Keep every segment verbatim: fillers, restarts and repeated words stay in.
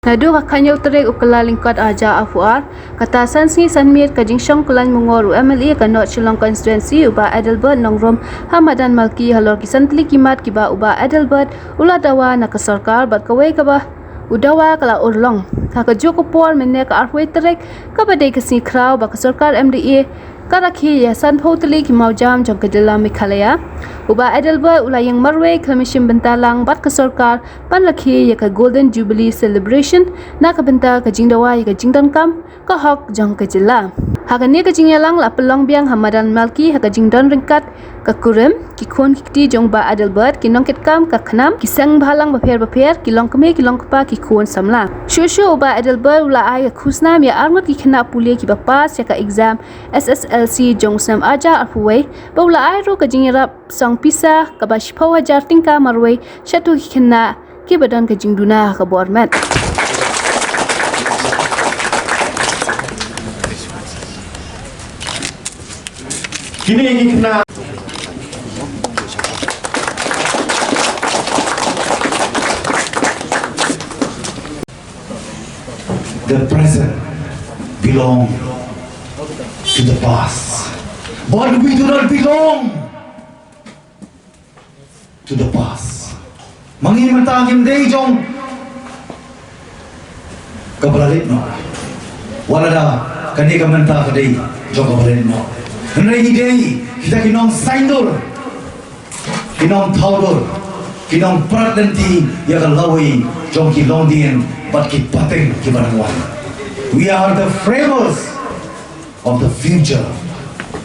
Naduh ka khathynñiew tarik u Kyllalyngkot arhajar arphew ar, kata san sngi san miet ka jingshong kyllain mungor u M L A ka North Shillong Constituency u Bah Adelbert Nongrum ha Madan Malki halor ki san tylli ki mat kiba u Bah Adelbert u la dawa na ka sorkar bad kawei kaba u dawa ka la urlong. Ha kajuh ka por mynne ka arphew tarik kaba dei ka sngi khraw ba ka sorkar M D A ka rakhe ïa sanphew tylli ki mawjam jong ka jylla Meghalaya, u Bah Adelbert u la ïeng marwei khlem shim bynta lang bad ka sorkar ban rakhe ïa ka Golden Jubilee Celebration na ka bynta ka jingdawa ïa ka jingdonkam ka hok jong ka jylla. Ha kane ka jingïalang la pynlong biang ha Madan Malki ha ka jingdon ryngkat ka kurim, ki khun ki kti jong u Bah Adelbert, ki nongkitkam ka KHNAM, ki seng bhalang bapher bapher, ki longkmie ki longkpa, ki khun samla. Shuh shuh u Bah Adelbert u la ai ka khusnam ïa arngut ki khynnah pule kiba pass ïa ka exam S S L C jong u snem arhajar arphew wei, bad u la ai ruh ka jingïarap song pisa kaba shiphew hajar tyngka marwei sha kito ki khynnah kiba don ka jingduna ha ka bor met. Kine ki khynnah. The present belong to the past, but we do not belong to the past. Ma ngi mynta ngim dei jong kaba la leit noh, wat lada kane ka mynta ka dei jong kaba la leit noh. Hynrei ngi dei kita ki nongsaiñdur, ki nongthawdur, ki nongprat lynti ïa ka lawei jong ki longdien bad ki pateng kiba nang wan. We are the framers of the future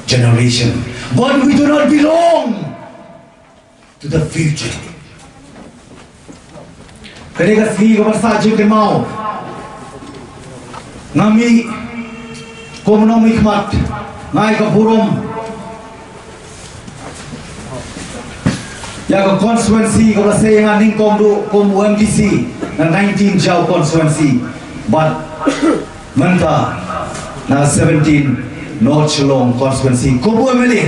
generation, but we do not belong to the future. Kane ka sngi kaba sah jingkynmaw, nga mih kum u nongmihkhmat, nga ai ka burom ïa ka constituency kaba la sei ïa nga nyngkong ruh kum u M D C na nineteen Jaïaw constituency, bad mynta na seventeen North Shillong constituency kum u M L A.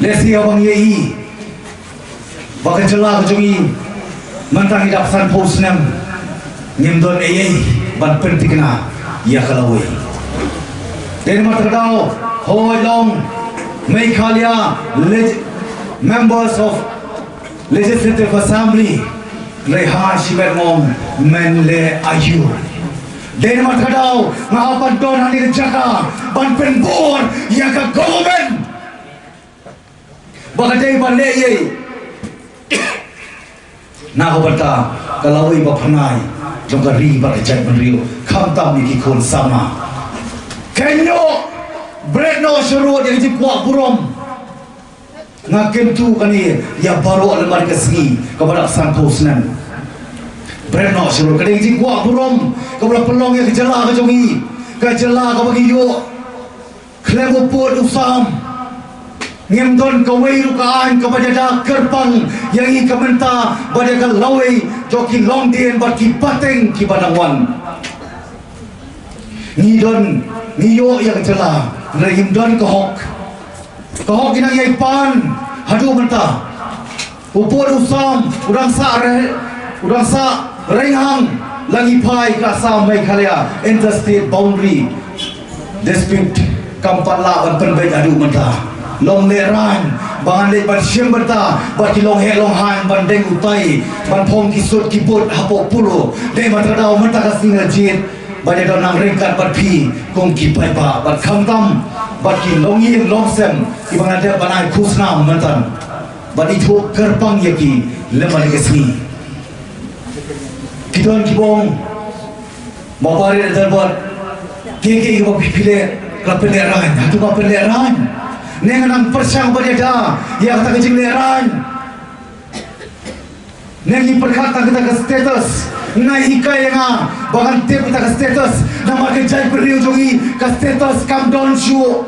Lehse haba ngi ïohi ba ka jylla ka jong ngi mynta ngi dap sanphew snem, ngim don ei ei ban pynthikna ïa ka lawei. Dei namar kata ka daw, hooid long Meghalaya leg-, members of Legislative Assembly, hynrei ha shimet ngong men leh aïu? Dei namar kata ka daw nga hap ban don ha kane ka jaka ban pynbor ïa ka government ba ka dei ban leh ei ei na ka bynta ka lawei ba pynai jong ka ri bad ka jaitbynriew, khamtam ïa ki khun samla. Kynnoh, bret noh sharud ïa ka jingkwah burom. Nga kyntu kane ïa baroh lem bad ka sngi kaba dap sanphew snem. Bret noh sharud, ka dei ka jingkwah burom kaba la pynlong ïa ka jylla ka jong ngi, ka jylla kaba ngi ïoh khlem u pud u sam. Ngim don kawei ruh ka aiñ kaba ïada kyrpang ïa ngi ka bynta bad ïa ka lawei jong ki longdien bad ki pateng kiba nang wan. Ngi don, ngi ïoh ïa ka jylla, hynrei ngim don ka hok. Ka hok ki nang ïai pan haduh mynta. U pud u sam u dang sah re, u dang sah rynghang la ngi phai ka Assam Meghalaya interstate boundary dispute, kam pat lah ban pynbeit haduh mynta. Long lehraiñ ba ngan leit ban shim bynta bad ki longheh longhaiñ ban deng utai, ban phong ki suit ki boot hapoh Polo. Dei mynta ka daw, mynta ka sngi nga jied ban ïadon nang ryngkat bad phi kum ki paidbah bad khamtam bad ki longïing longsem kiba nga dep ban ai khusnam mynta bad ithuh kyrpang ïa ki lem bad ka sngi. Ki don kiba ong, Bah Adelbert, kiei kiei kiba phi leh ka la pynlehraiñ. Hato ka pynlehraiñ? Ne nga nang pyrshang ban ïada ïa kata ka jinglehraiñ? Ne ngi pyrkhat tang kata ka status? Nga hikai ïa nga ba ngan tip kata ka status. Namar ka jaitbynriew jong ngi ka status kam don shuh.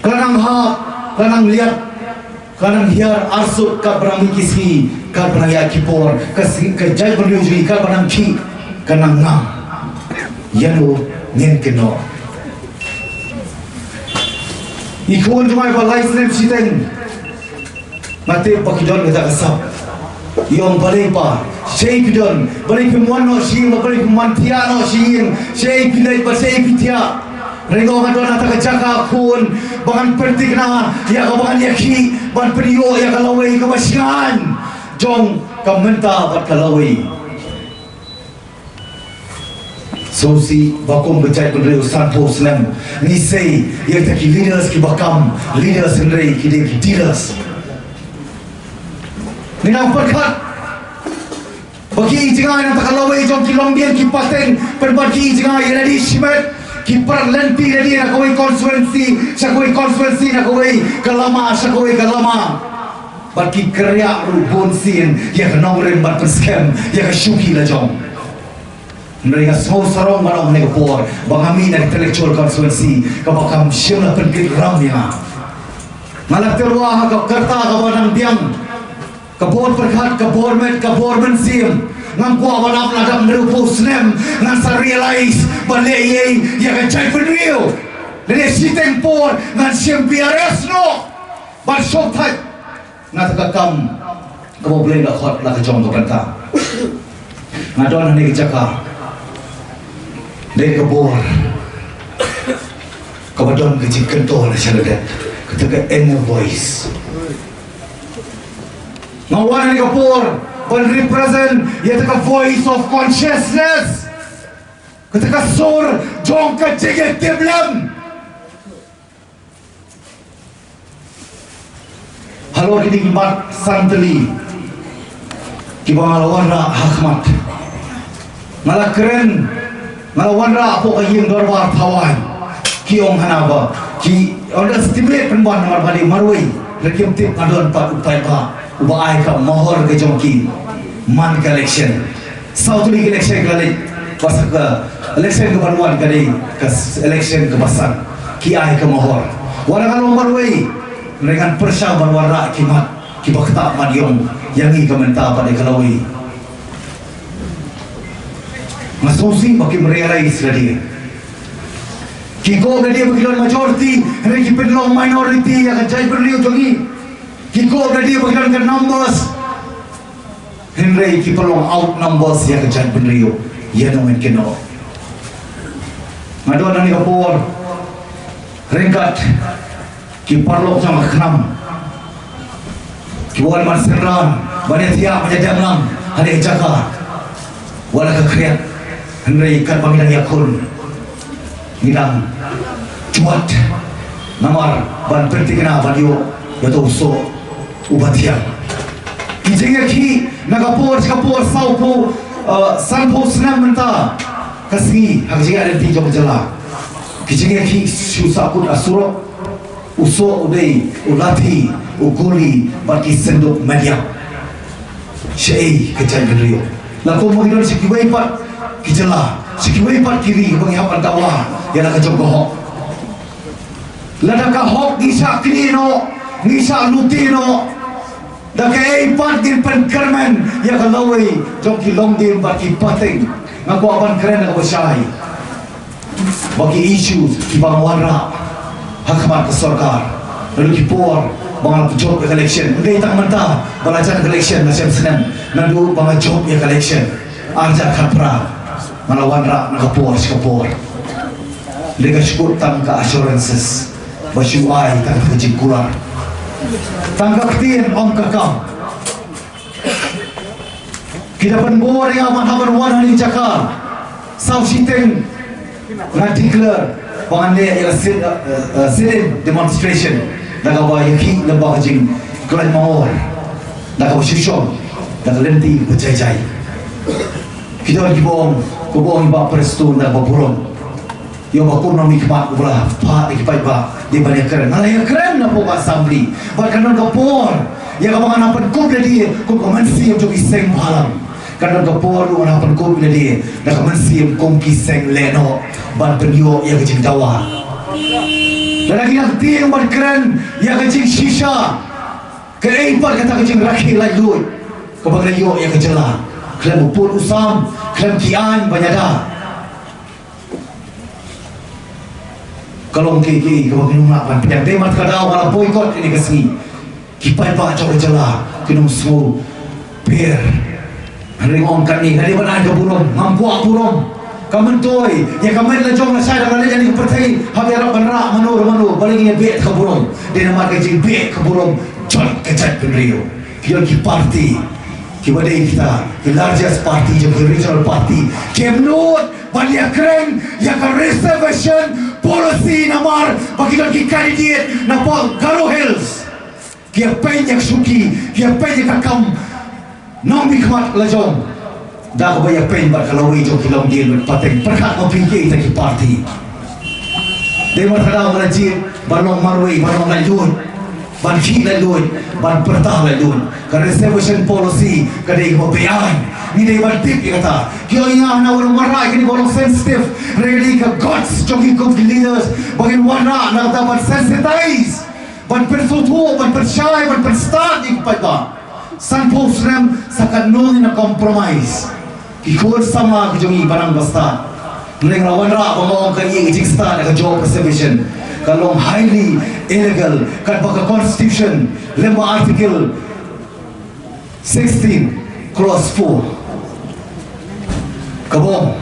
Ka la nang hap, ka la nang liat, ka la nang hiar arsut katba nang mih ki sngi, katba nang ïaid ki por, ka sngi, ka jaitbynriew jong ngi katba nang khih, ka nang ngam. Ïano ngin kynnoh? I khun jong nga ba lai snem shiteng, nga tip ba ki don kata ka sap. Ïong balei pa, shei phi don, balei phim wan noh sha ïing, balei phim wan thiah noh sha ïing, shei phi leit bad shei phi thiah. Hynrei nga ong nga don ha kata ka jaka khun ba ngan pynthikna ïa kaba ngan ïakhih ban pynïoh ïa ka lawei kaba shngaiñ jong ka mynta bad ka lawei. Sngewsih ba kum ka jaitbynriew sanphew snem ngi sei ïa kita ki leaders kiba kam leaders hynrei ki dei ki dealers. Ngi nang pyrkhat ba ki i jngai na kata ka lawei jong ki longdien ki pateng, pynban ki i jngai ïa lade shimet, ki prat lynti lade na kawei constituency sha kawei constituency, na kawei ka lama sha kawei ka lama. Bad ki kyrïah ruh bun sien ïa ka nongrim ban pynskhem ïa ka shuki la jong. Hynrei nga sngew sarong ban ong ha kane ka por ba nga mih na ka intellectual constituency kaba kam shym la pynkit ram ïa nga. Nga la tyrwa ha ka karta kaba nang biang, ka bor pyrkhat, ka bor met, ka bor mynsiem. Ngam kwah ban ap, la dap hynriewphew snem ngan sa realize ba leh ei ïa ka jaitbynriew. Lane shiteng por ngan shim B R S noh ban shong thait na kata ka kam kaba U Blei u la khot la ka jong ka bynta. Nga don ha kane ka jaka da ka bor kaba don ka jingkyntu na sha ladet, kata ka inner voice. Nga wan ha kane ka por ban represent ïa kata ka voice of consciousness, kata ka sur jong ka jingïatiplem. Halor kine ki mat san tylli kiba nga la wanrah ha khmat, nga la kren, nga la wanrah hapoh ka ïing dorbar Thawaiñ. Ki ong hana ba ki underestimate pynban namar ba dei marwei, hynrei kim tip nga don pat u paidbah uba ai ka mohor ka jong ki man ka election. Saw tylli ki election ka la leit, bad sa ka election kaba wan ka dei ka s-, election kaba san. Ki ai ka mohor. Wat la ka long marwei, hynrei ngan pyrshang ban wanrah ki mat kiba ktah mat ïong ïa ngi ka mynta bad ïa ka lawei. Nga sngewsih ba kim realize lade. Ki kob lade ba ki don majority, hynrei ki pynlong minority ïa ka jaitbynriew jong ngi. Ki kob lade ba ki don ka numbers, hynrei ki pynlong outnumbers ïa ka jaitbynriew. Ïa nongin kino. Nga don ha kane ka por ryngkat ki paralok jong ka khnam kiba wan ban synran ban ïathiah ban ïadem lang ha kane ka jaka. Wat la ka khriat, hynrei katba ngi dang ïakhun ngi dang jwat namar ban pynthikna ban ïoh ïa uto u soh uba thiang. Ki jingïakhih na ka por sha ka por, sawphew, eh, sanphew snem mynta ka sngi ha ka jingïaid lynti jong ka jylla. Ki jingïakhih shu sahkut ha surok, u soh u dei u lathi, u guli bad ki synduk mediap. Shaei ka jaitbynriew? La kum ba ngi don sha kiwei pat ki jylla, sha kiwei pat ki ri ba ngi hap ban dawa ïa la ka jong ka hok. Lada ka hok ngi shah knieh noh, ngi shah lute noh, da kaei pat ngin pynkyrmen ïa ka lawei jong ki longdien bad ki pateng? Nga kwah ban kren da kaba shai ba ki issues kiba nga wanrah ha khmat ka sorkar naduh ki por ba nga la jop ïa ka election, ym dei tang mynta ba la jan ka election, la shem snem, naduh ba nga jop ïa ka election arhajar khatphra, nga la wanrah na ka por sha ka por. Lada ka shu kut tang ka assurances ba shu ai tang ka jingkular, tang ka ktien ym ka kam. Ki da pynbor ïa nga ban hap ban wan ha kane ka jaka. Saw shiteng nga declare ba ngan leh ïa ka sit, eh, eh, sit-in demonstration da kaba ïakhih lyngba ka jingkhlaiñ mangor, da kaba shu shong da ka lynti ba jai jai. Ki don kiba ong, kiba ong i Bah Prestone da kaba burom. Ïa ba kum nongmihkhmat uba la phah da ki paidbah, dei ban ïakren. Nga la ïakren napoh ka assembly. Bad kan don ka por ïa kaba ngan hap pynkup lade kum ka mynsiem jong ki seng bhalang. Kan don ka por ruh ngan hap pynkup lade da ka mynsiem kum ki seng lehnoh ban pynïoh ïa ka jingdawa. Lada ngi nang tieng ban kren ïa ka jingshisha, kaei pat kata ka jingrakhe laitluid kaba ngi la ïoh ïa ka jylla khlem u pud u sam, khlem ki aiñ ban ïada? Ka long kiei kiei kaba ngim lah ban pdiang. Te mat ka daw ba la boycott ïa kane ka sngi. Ki paidbah jong ka jylla kin ym sngew Pher. Hynrei nga ong kane, nga dei ban ai ka burom, ngam kwah burom. Ka myntoi ïa ka met la jong, la shai da la leit ïa kane ka pyrthei, hap ïarap ban rah mano re mano, balei ngin ïa beh ka burom? Dei namar ka jingbeh ka burom jong ka jaitbynriew. Ki don ki party kiba dei kita ki largest party jong ki regional party, kim nud ban ïakreng ïa ka reservation policy namar ba ki don ki candidate na Garo Hills. Ki ïa peit ïa ka shuki, ki ïa peit ïa ka kam nongmihkhmat la jong. Da kaba ïa peit bad ka lawei jong ki longdien bad pateng, pyrkhat ma phi, kita ki party. Dei markata ba la jied ban long marwei, ban long laitluid, ban khih laitluid, ban pyrta laitluid. Ka reservation policy ka dei kaba beaiñ. Ngi dei ban tip ïa kata. Ki ong ïa nga, hana u long wanrah ïa kine ba long sensitive. Hynrei ka dei ka guts jong ki kum ki leaders ba ngin wanrah na kata ban sensitize, ban pynsngewthuh, ban pynshai, ban pynstad ïa ki paidbah. Sanphew snem sa katno ngin ïa compromise. Ki khun samla ki jong ngi ba nang ba stad. Hynrei nga la wanrah ba nga ong ka ïing jingstad ka job reservation ka long highly illegal katba ka constitution lem bad article sixteen clause four. Kaba ong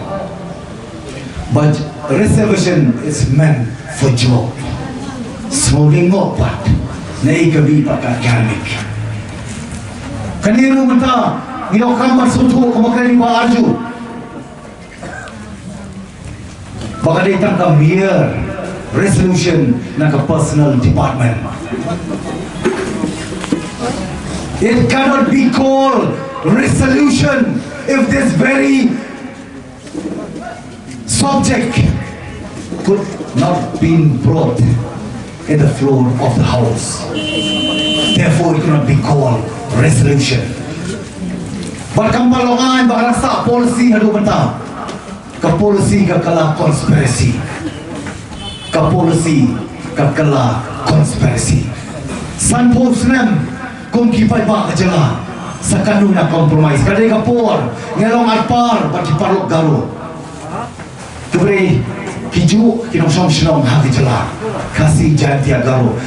ba reservation is meant for job. Sngewdei ngop pat na i ka bi pat ka academic. Kane ruh mynta ngi donkam ban sngewthuh, kumba kane ba arju ba ka dei tang ka mere resolution na ka personal department. It cannot be called resolution if this very subject could not be brought in the floor of the house. Therefore, it cannot be called resolution. Bad kam pat long ain ba ka la sah policy haduh mynta. Ka policy ka kylla conspiracy. Ka policy ka kylla conspiracy. Sanphew snem kum ki paidbah ka jylla, sa katno ngi la compromise. Ka dei ka por ngi long arpar bad ki paralok Garo. Ki briew ki juh ki nongshong shnong ha ka jylla. Khasi, Jaintia, Garo.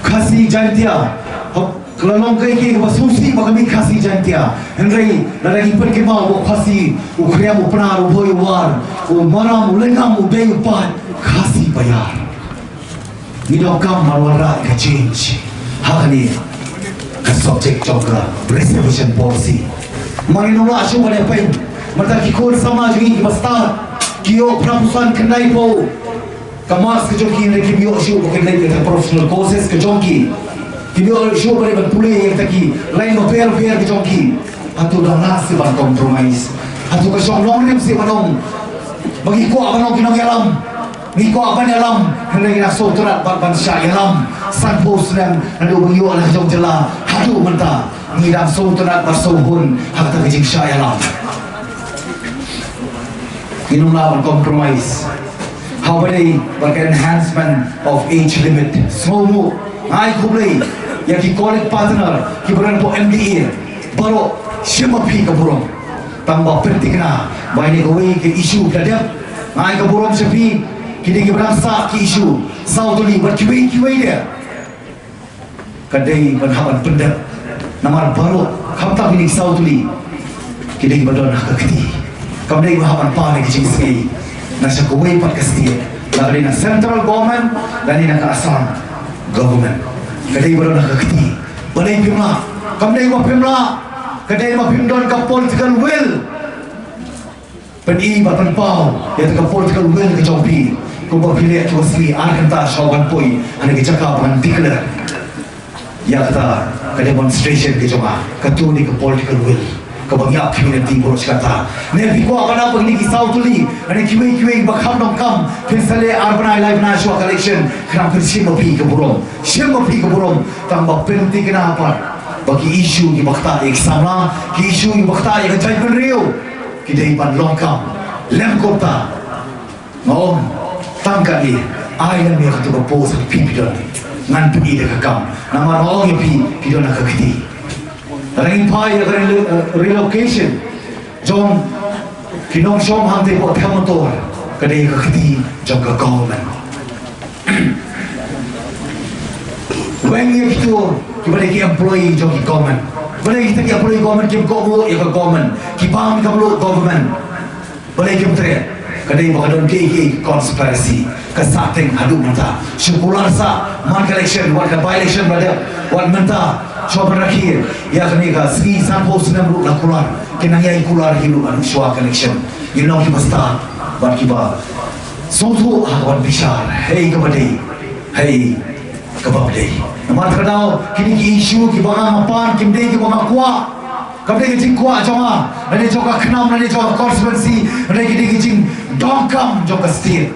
Khasi, Jaintia, hok, ka la long kaei kaei kaba sngewsih ba ka mih Khasi, Jaintia. Hynrei lada ngi pynkynmaw ba u Khasi u khriam, u Pnar, u Bhoi, u War, u Maram, u Lyngngam, u Dei, u Paid, Khasi ba ïar. Ngi donkam ban wanrah ka change ha kane ka subject jong ka reservation policy. Mar ngin ym lah shuh ban ïa peit, mynta ki khun samla jong ngi kiba stad ki ïoh phra phew san khyndai phew ka marks ka jong ki, hynrei kim ïoh shuh ba kin leit ïa ka professional courses ka jong ki. Kim ïoh shuh ba dei ban pule ïa kita ki line ba pher ba pher ka jong ki. Hato dang lah seh ban compromise? Hato ka shong nongrim seh ban ong ba ngi kwah ban long ki nongïalam? Ngi kwah ban ïalam, hynrei ngi dang sngewtynnat bad ban shah ïalam. Sanphew snem naduh ba ngi ïoh la ka jong jylla haduh mynta, ngi dang sngewtynnat bad sngewhun ha kata ka jingshah ïalam. Ngin ym lah ban compromise ha kaba dei bad ka enhancement of age limit. Sngewbha nga ai khublei ïa ki college partner kiba don hapoh M D A baroh, shim ma phi ka burom. Tang ba pynthikna ba ine kawei ka issue ka dep. Nga ai ka burom sha phi, kine kiba dang sah ki issue saw tylli bad kiwei kiwei de. Ka dei ban hap ban pyndep namar baroh, khamtam kine ki saw tylli, ki dei kiba don ha ka kti. Kam dei ba hap ban pan ïa ka jingsngi na sha kawei pat ka state, la ka dei na central government lane na ka Assam government. Ka dei ba don ha ka kti. Balei phim lah? Kam dei ba phim lah, ka dei ba phim don ka political will. Pyni bad pynpaw ïa ka political will ka jong phi, kumba phi leh ha ka sngi ar kynta shuwa ban poi ha kane ka jaka ba ngan declare ïa kata ka demonstration ka jong nga. Kato ne ka political will kaba ngi ap phi na ti baroh shi katta. Ne phi kwah ban ap ba kine ki saw tylli ne kiwei kiwei ba kham donkam, phin sa leh ar bnai lai bnai shuwa ka election, khnang phin shim ma phi ka burom. Shim ma phi ka burom, tang ba pynthikna pat ba ki issue kiba ktah ïa ki samla, ki issue kiba ktah ïa ka jaitbynriew, ki dei ban long kam. Lem kumta, nga ong, tang kane, ai lem ïa kato ka post ba phi phi don. Ngan pyni da ka kam. Namar nga ong ïa phi, phi don ha ka kti. Lada ngin phai ïa ka relo-, eh, relocation jong ki nongshong hangtei hapoh Them Motor, ka dei ka kti jong ka government. Weng ïa kito kiba dei ki employee jong ki government. Balei kita ki ïa pule government kim kohnguh ïa ka government, ki bam ka mluh government? Balei kim treh? Ka dei ba ka don kiei kiei ki conspiracy ka sah teng haduh mynta. Shu kular sah man ka election, wat ka by election ba dep, wat mynta. Shu ban rakhe ïa kane ka sngi sanphew snem ruh la kular. Ki nang ïai kular hi ruh haduh shuwa ka election. Ngin long kiba stad bad kiba sngewthuh ha ka ban bishar. Hei kaba dei, hei kaba dei. Namar kata kine ki issue kiba nga nga pan kim dei kiba nga kwah. Kam dei ka jingkwah jong nga, lane jong ka khnam, lane jong ka constituency, lane ki dei ki jingdonkam jong ka state.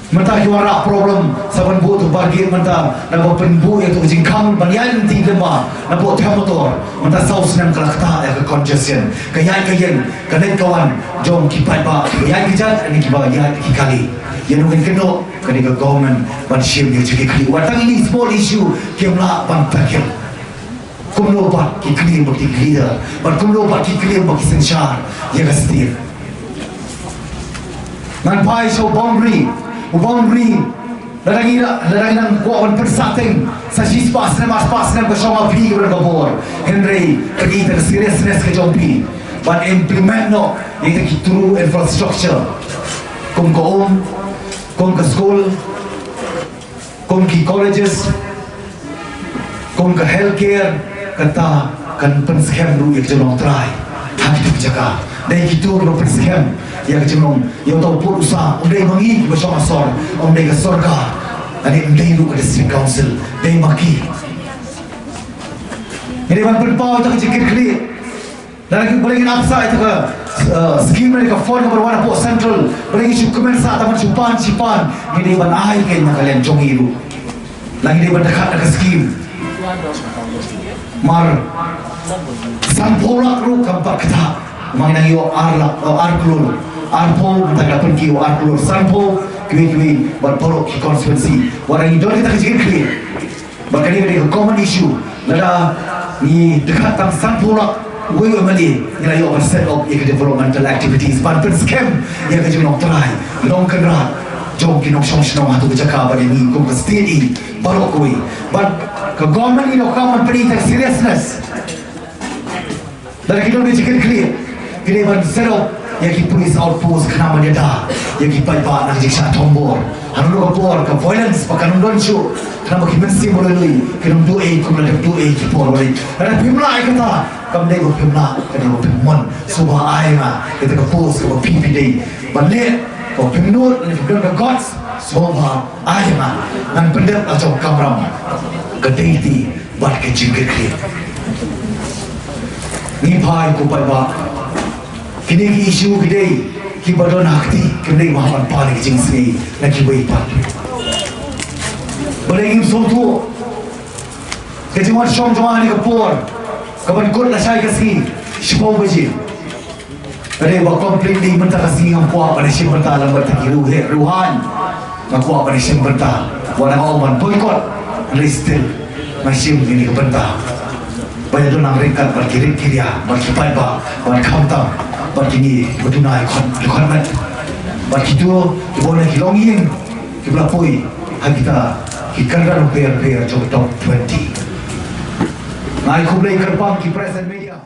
Mynta ki wanrah problem sa ban buh tu bargit mynta, naba pynbuh ïa tu ka jingkhang ban ïaid lynti lyngba, naba them motor. Mynta saw snem ka la ktah ïa ka congestion, ka ïaid ka ïeng, ka leit ka wan jong ki paidbah, kiba ïaid ki jait ne kiba ïaid ki kali. Ïa nongin kynnoh ka dei ka government ban shim ïa ki khlieh. Wat tang ine i small issue kim lah ban tackle. Kumno pat ki claim ba ki leader, bad kumno pat ki claim ba ki synshar ïa ka state. Ngan phai sha u boundary, u boundary. Lada ngi, lada ngi nang kwah ban pynsah teng sa shispah snem, arspah snem ka shong ha phi ki ban ka bor. Hynrei ka dei ka seriousness ka jong phi ban implement noh ïa ki true infrastructure kum ka um, kum ka school, kum ki colleges, kum ka healthcare, kata kan pynskhem ruh ïa ka jinglong trai ha kito ki jaka. Dei kito kiba pynskhem ïa ka jinglong, ïa uta u pud u sah, ym dei ma ngi kiba shong ha sor, ym dei ka sorkar, lane ym dei ruh ka district council, dei ma ki. Ngi dei ban pynpaw ïa ka jingkitkhlieh. Lada ki, balei ngin ap sa ïa ka, eh, scheme ne ka fund kaba wan hapoh central? Balei ngin shu kmen sa tang ban shu pan shi pan? Ngi dei ban ai kein na ka liang jong ngi ruh. Lada ngi dei ban dkhot na ka scheme, mar sanphew lak ruh kam pat ktah. Ma ngi nang ïoh ar lak, eh, ar klur. Arphew, mynta ka pynki ïoh ar klur. Sanphew, kiwei kiwei bad baroh ki constituency. Wat ngi don kita ki jingkitkhlieh. Bad kane ka dei ka common issue. Lada ngi dkhot tang sanphew lak, uwei u M L A ngi la ïoh ban set up ïa ka developmental activities, ban pynskhem ïa ka jinglong trai, long kynrad jong ki nongshong shnong ha tu ka jaka, bad ïa ngi kum ka state i baroh kawei. Bad ka government i donkam ban pynïeng ïa ka seriousness. Lada ki don ka jingkitkhlieh, ki dei ban set up ïa ki police outpost khnang ban ïada ïa ki paidbah na ka jingshah thombor. Ha kano ka por ka violence ba kan ym don shuh, khnang ba ki mynsiem ba lui lui kin ym duh ei kum la dep duh ei ki por ba lai. Lada phim lah ïa kata, kam dei ba phim lah, ka dei ba phim mon. Sngewbha ai ma ïa kata ka post kaba phi phi dei ban leh, ba phim nud, lada phim don ka guts, sngewbha ai ma. Ngan pyndep la jong kamram ka dei ti bad ka jingkitkhlieh. Ngi phai ko paidbah. Kine ki issue ki dei kiba don ha kti, kim dei ma ban pan ki jingsngew na kiwei pat. Balei ngim sngewthuh? Ka jingwan shong jong nga ha kane ka por, ka ban kut lashai ka sngi shiphew baje. Ka dei ba completely mynta ka sngi ngam kwah ban ïashim bynta lem bad ki riewheh riewhaiñ. Nga kwah ban ïashim bynta. Wat nga ong ban boycott, hynrei still nga shim ïa kane ka bynta. Ba ïa don nang ryngkat bad ki rit ki ria, bad ki paidbah, bad khamtam bad kine ba duna ïa ki khon, ïa ki khon met, bad kito kiba wan na ki longïing kiba la poi ha kita ki kyrdan bapher bapher jong ka top twenty. Nga ai khublei kyrpang ki press and media.